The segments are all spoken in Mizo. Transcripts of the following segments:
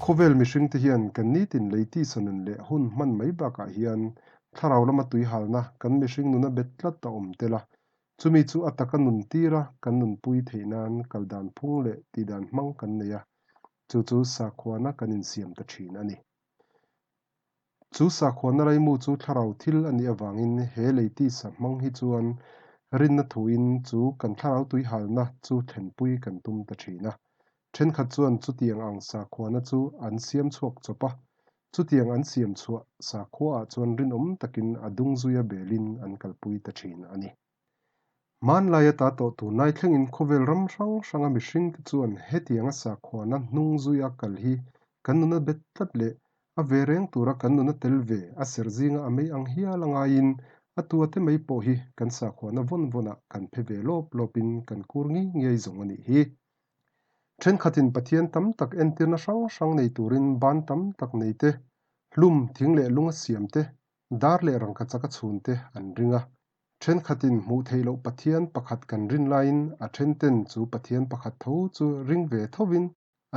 Khawvel mihringte hian kan nitin lei tisa nun leh hun hman mai bakah hian thlarau lama tuihalna kan mihring nuna bet tlat a awm tel a, chumi chu a taka nun tira kan nunpui theih nan kal dan phung leh tihdan hmang kan nei a, chu chu sakhuana kan insiam ta thin a ni. Chu sakhuana laimu chu thlarau thil a nih avangin he lei tisa hmang hi chuan rinna thuin chu kan thlarau tuihalna chu thlenpui kan tum ta thin a. Thenkhat chuan chutiang ang sakhuana chu an siam chhuak chawp a, chutiang an siam chhuah sakhuaah chuan rinawm takin a dung zuia belin an kalpui ta thin a ni. Hmanlai ata tawh tunlai thlengin khawvel ram hrang hranga mihringte chuan hetianga sakhuana hnung zuia kal hi kan nuna bet tlat leh a ve reng tura kan nuna tel ve a serh zinga a mei ang hial a ngaiin a tuate mai pawh hi kan sakhuana vawn vawnah kan phe ve lawp lawpin kan kur ngei ngei zawng a nih hi. Thenkhatin Pathian tam tak entirna hrang hrang nei turin ban tam tak nei te, hlum, thing leh lunga siam te, dar leh rangkachak a chhun te an ring a. Thenkhatin hmuh theih loh Pathian pakhat kan rin laiin a thenten chu Pathian pakhat tho chu ring ve thovin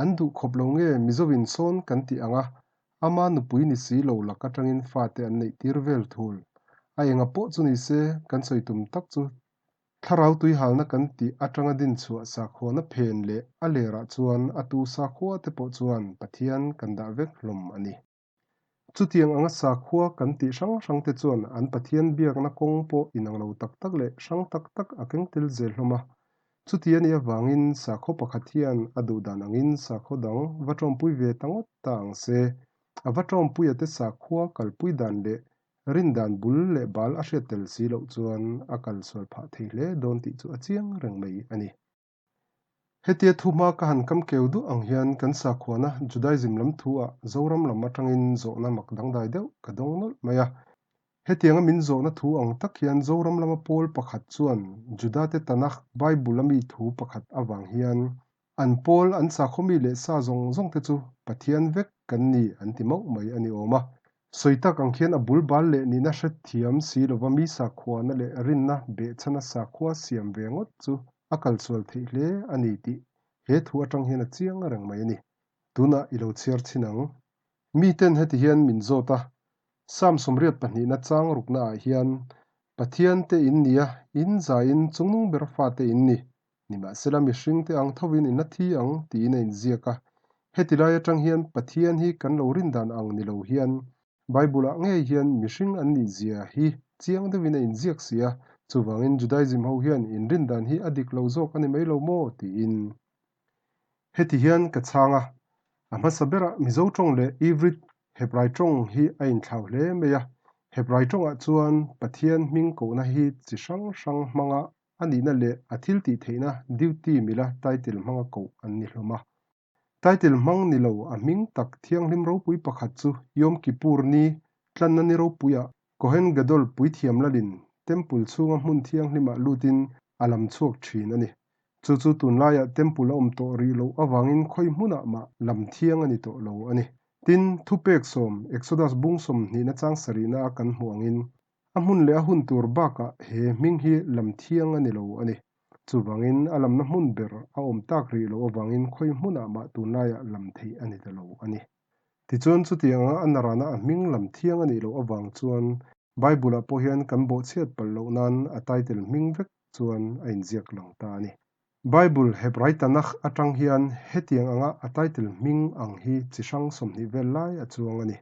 an duh khawp lo nge Mizo in sawn kan tih ang a, ama nupui ni si lo lak atangin fate an neih tir vel thul. A enga pawh chu ni se kan sawi tum tak chu Thlarau tuihalna kan tih atanga din chhuah sakhuana phen leh a lerah chuan a tu sakhua te pawh chuan Pathian kan dah vek hlawm a ni. Chutiang anga sakhua kan tih hrang hrang te chuan an Pathian biakna kawng pawh inang lo tak tak leh hrang tak tak a keng tel zel hlawm a. Chuti a nih avangin sakhaw pakhat hian a duh dan angin sakhaw dang va tawmpui ve ta ngawt ta ang se. A va tawmpuia te sakhua kalpui dan leh rindan bul leh bal a hriat tel si loh chuan a kal sual phah thei hle dawn tih chu a chiang reng mai a ni. Hetia thu hma ka han kam keu duh ang hian kan sakhuana Judaism lam thu ah Zoram lam atangin zawhna mak dangdai deuh ka dawng nawlh mai a. Hetianga min zawhna thu ang tak hian Zoram lama pawl pakhat chuan Judate Tanakh Bible a mi thu pakhat avang hian an pawl an sakhaw mi leh sa zawng zawng te chu Pathian vek kan ni an ti mauh mai a ni awm a. Sawi tak ang khian a bul bal leh nihna hrethiam si lova mi sakhuana leh rinna behchhana sakhua siam ve ngawt chu a kalsual theih hle a ni tih he thu atang hian a chiang reng mai a ni. Tunah i lo chhiar chhin ang. Miten heti hian min zawt a, Psalm 22 na chang rukna ah hian Pathian te in nia, in zaiin chungnung ber fate in ni. Nimahsela mihringte ang thovin in la thi ang tiin a inziak a. Heti lai atang hian Pathian hi kan lo rin dan ang ni lo hian Bible-ah ngei hian mihring an nih zia hi chiang deuhin a inziak si a, chuvangin Judaism ho hian in rin dan hi a dik lo zawk a ni mai lo maw tiin. Heti hian ka chhang a, a hmasa berah Mizo tawng leh Ivrit Hebrai tawng hi a inthlau hle mai a, Hebrai tawngah chuan Pathian hming kohna hi chi hrang hrang hmanga a nihna leh a thil tih theihna duty mila title hmanga koh an ni hlawm a. Title hmang ni lo a hming tak thianghlim ropui pakhat chu Yom Kippur ni tlanna ni ropuiah Kohen Gadol puithiam lalin Temple chhunga hmun thianghlimah lutin a lam chhuak thin a ni. Chu chu tunlaiah Temple a awm tawh rih loh avangin khawi hmunah mah lam thiang a ni tawh lo a ni. Tin, thupek sawm, Exodus bung 20 na chang sarihna a kan hmuh angin A hmun leh a hun tur bakah he hming hi lam thiang a ni lo a ni. Chuvangin a lamna hmun ber a awm tak rih loh avangin khawi hmunah mah tunlaiah lam theih a ni ta lo a ni. Tichuan chutianga a narana a hming lam thiang a nih loh avang chuan Bible-ah pawh hian kan bawhchhiat palh loh nan a title hming vek chuan a inziak lang ta a ni. Bible Hebrai Tanakh atang hian hetiang anga a title hming ang hi chi hrang 20 vel lai a chuang a ni.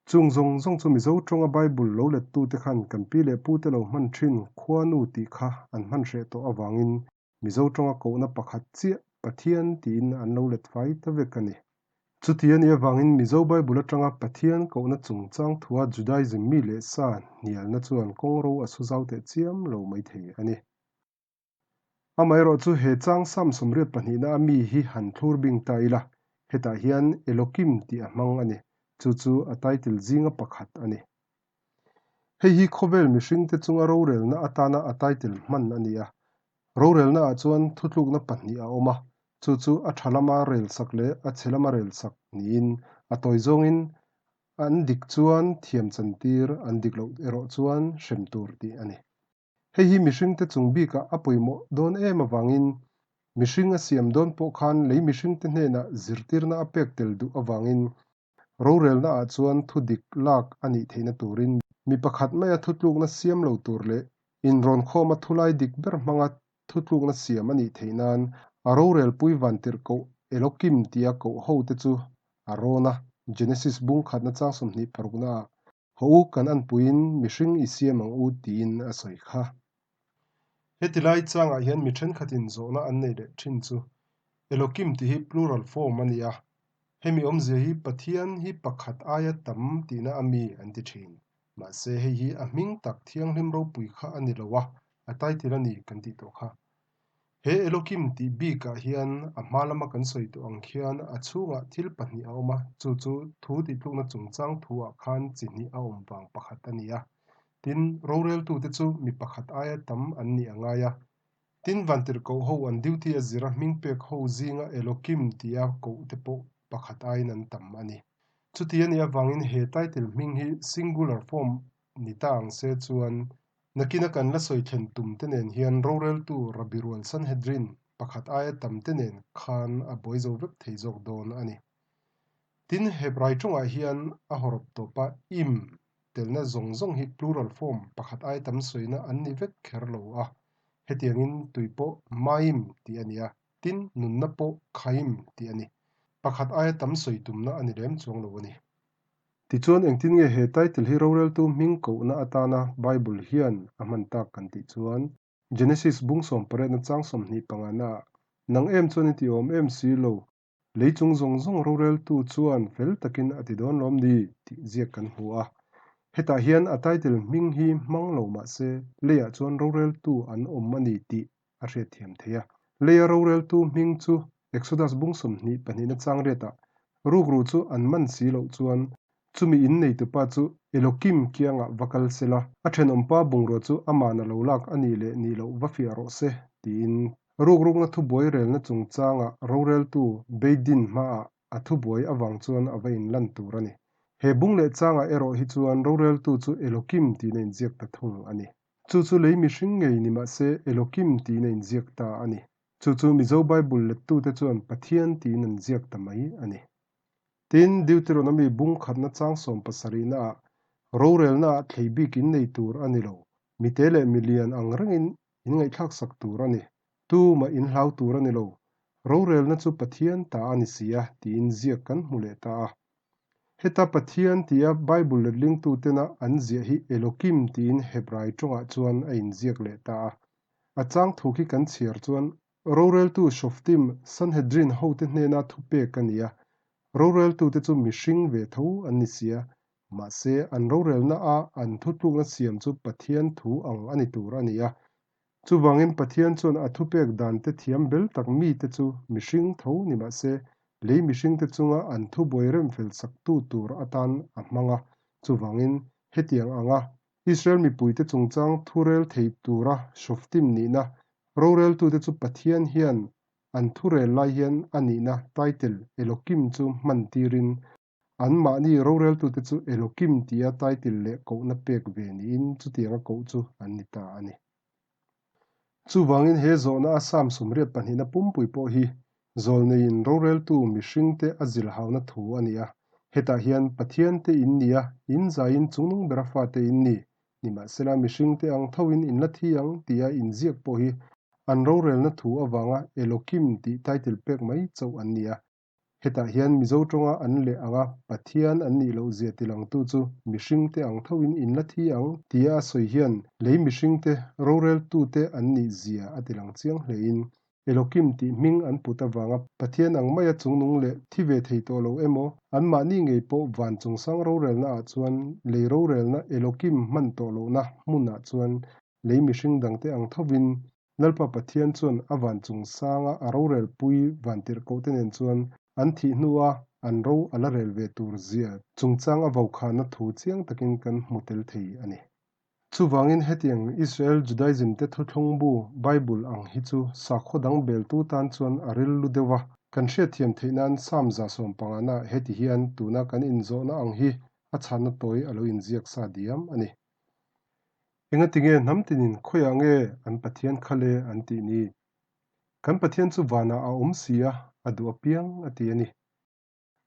Chung zawng zawng chu Mizo tawnga Bible lo lettute khan kan pi leh pute lo hman thin Khuanu tih kha an hman hreh tawh avangin Mizo tawnga kohna pakhat chiah Pathian tiin an lo let fai ta vek a ni. Chuti a nih avangin Mizo Bible atanga Pathian kohna chungchang thua Judaism mi leh sa hnialna chuan kawngro a su zau teh chiam lo maithei a ni. Amaherawh chu he chang Psalm 82 na a mi hi han thlur bing ta ila, hetah hian Elokim tih a hmang a ni, chu chu a title zinga pakhat a ni. Hei hi khawvel mihringte chunga rorelna atana a title hman a ni a. Rorelna ah chuan thutlukna pahnih a awm a, chu chu a tha lama relsak leh a chhe lama relsak niin a tawi zawngin an dik chuan thiam chantir, an dik loh erawh chuan hrem tur tih a ni. Hei hi mihringte chung bikah a pawimawh dawn em avangin Mihring a siam dawn pawh khan lei mihringte hnenah zirtirna a pek tel duh avangin rorelna ah chuan thu dik lak a nih theihna turin mi pakhat maia thutlukna siam lo tur leh inrawnkhawma thulai dik ber hmanga thutlukna siam a nih theih nan a rorelpui vantirhkoh Elokim tia koh ho te chu a rawn a, Genesis bung khatna chang 26 ah Haw u kan anpuiin mihring i siam ang u tiin a sawi kha. Heti lai changah hian mi thenkhatin zawhna an nei leh thin chu Elokim tih hi plural form a ni a, hemi awmzia hi Pathian hi pakhat aia tam tihna a mi an ti thin. Mahse hei hi a hming tak thianghlim ropui kha a ni lo a, a title a ni kan tih tawh kha. He Elokim tih bikah hian a hma lama kan sawi tawh ang khian a chhungah thil pahnih a awm a, chu chu thu tihtlukna chungchang thuah khan chi hnih a awm vang pakhat a ni a. Tin, roreltute chu mi pakhat aia tam an nih a ngai a. Tin, vantirhkoh ho an duty a zira hming pek ho zinga Elokim tia koh te pawh pakhat aiin an tam a ni. Chuti a nih avangin he title hming hi singular form ni ta ang se chuan Nakina kan la sawi thlen tum te nen hian roreltu Rabbi Rual Sanhedrin pakhat aia tam te nen khan a buai zo vek thei zawk dawn a ni. Tin, Hebrai tawngah hian a hawrawp tawpa im telna zawng zawng hi plural form pakhat aia tam sawina an ni vek kher lo a, hetiangin tui pawh maim tih a ni a, tin, nunna pawh khaim tih a ni. Pakhat aia tam sawi tumna a ni lem chuang lo a ni. Tichuan, engtin nge he title hi roreltu hming kohna atana Bible hian a hman tak kan tih chuan, Genesis bung sawmpariatna chang 25 naah, Nang em chuan i ti awm em si lo, lei chung zawng zawng roreltu chuan fel takin a ti dawn lawm ni? tih ziak kan hmu a. Hetah hian a title hming hi hmang lo mah se, leiah chuan roreltu an awm a ni tih a hriatthiam theih a. Leia roreltu hming chu Exodus bung 22na chang riatah rukru chu an man si loh chuan chumi in neitupa chu Elokim kiangah va kal se la, a thenawmpa bungrua chu aman a lo lak a nih leh nih loh va fiah rawh se tiin rukrukna thubuai relna chungchanga roreltu Beidin hmaah a thubuai avang chuan a va inlan tur a ni. He bung leh changah erawh hi chuan roreltu chu Elokim tiin a inziak ta thung a ni. Chu chu lei mihring ngei ni mah se Elokim tiin a inziak ta a ni. Chu chu Mizo Bible lettute chuan Pathian tiin an ziak ta mai a ni. Tin, Deuteronomy bung khatna chang 70 naah rorelnaah thlei bik in nei tur a ni lo, mite leh milian ang rengin in ngaihthlaksak tur a ni. Tumah in hlau tur a ni lo, rorelna chu Pathian ta a ni si a tiin ziak kan hmu leh ta a. Heta Pathian tia Bible letlingtutena an ziah hi Elokim tiin Hebrai tawngah chuan a inziak leh ta a. A chang thu khi kan chhiar chuan roreltu Shoftim Sanhedrin hote hnena thupek a ni a, roreltute chu mihring ve tho an ni si a, mahse an rorelna a an thutlukna siam chu Pathian thu ang a ni tur a ni a. Chuvangin Pathian chuan a thupek dante thiam bel tak mite chu mihring tho ni mah se lei mihringte chunga an thubuai remfel saktu tur atan a hmang a. Chuvangin hetiang anga Israel mipuite chungchang thurel thei tura Shoftim nihna roreltute chu Pathian hian an thurel lai hian a nihna title Elokim chu hman tirin anmahni roreltute chu Elokim tia title leh kohna pek ve niin chutianga koh chu an ni ta a ni. Chuvangin he zawhna a Psalm 82na pumpui pawh hi zawlneiin roreltu mihringte a zilhauna thu a ni a. Hetah hian Pathian te in ni a, in zaiin chungnung bera fate in ni. Nimahsela mihringte ang thoin in la thi ang tia inziak pawh hi an rorelna thu avanga Elokim tih title pek mai chauh an ni a. Hetah hian Mizo tawnga an leh anga Pathian an nih loh zia tilangtu chu mihringte ang thoin in la thi ang tia a sawi hian lei mihringte roreltute an nih zia a tilang chiang hlein Elokim tih hming an put avanga Pathian ang maia chungnung leh thi ve thei tawh lo emaw anmahni ngei pawh van chungsang rorelna ah chuan lei rorelna Elokim hman tawh lohna hmunah chuan lei mihring dangte ang thovin Lalpa Pathian chuan a van chung sanga a rorelpui vantirhkohte nen chuan an thih hnua an ro a la rel ve tur zia chungchang a vokhana thu chiang takin kan hmu tel thei a ni. Chuvangin hetiang Israel Judaism te thuthlung bu Bible ang hi chu sakhaw dang beltu tan chuan a ril lu deuh a, kan hriatthiam theih nan Psalm 115 naah heti hian tuna kan inzawhna ang hi a chhanna tawi a lo inziak sa diam a ni. Engatinge hnam tinin khawiah nge an Pathian kha le an tih ni? Kan Pathian chu vanah a awm si a, a duh apiang a ti a ni.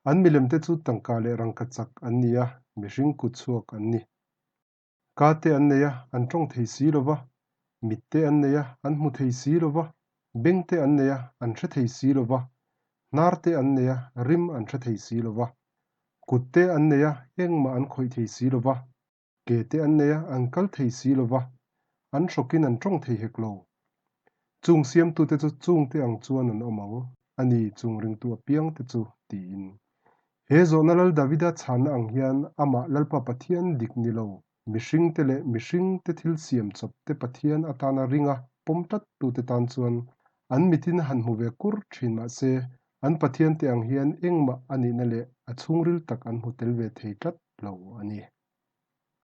An milemte chu tangka leh rangkachak an ni a, mihring kutchhuak an ni. Ka te an nei a, an tawng thei si lo va, mit te an nei a, an hmu thei si lo va, beng te an nei a, an hre thei si lo va, hnar te an nei a, rim an hre thei si lo va, kut te an nei a, engmah an khawih thei si lo va, ke te an nei a, an kal thei si lo va, an hrawkin an tawng thei hek lo. Chung siamtute chu chungte ang chuan an awm ang, a ni, chung ringtu apiangte chu, tiin. He zawhna Lal Davida chhanna ang hian amah Lalpa Pathian dik ni lo, mihringte leh mihringte thil siam chawpte Pathian atana ringa pawm tlattute tan chuan an mitin han hmu ve kur thin mahse an Pathiante ang hian engmah a nihna leh a chhungril tak an hmu tel ve thei tlat lo a ni.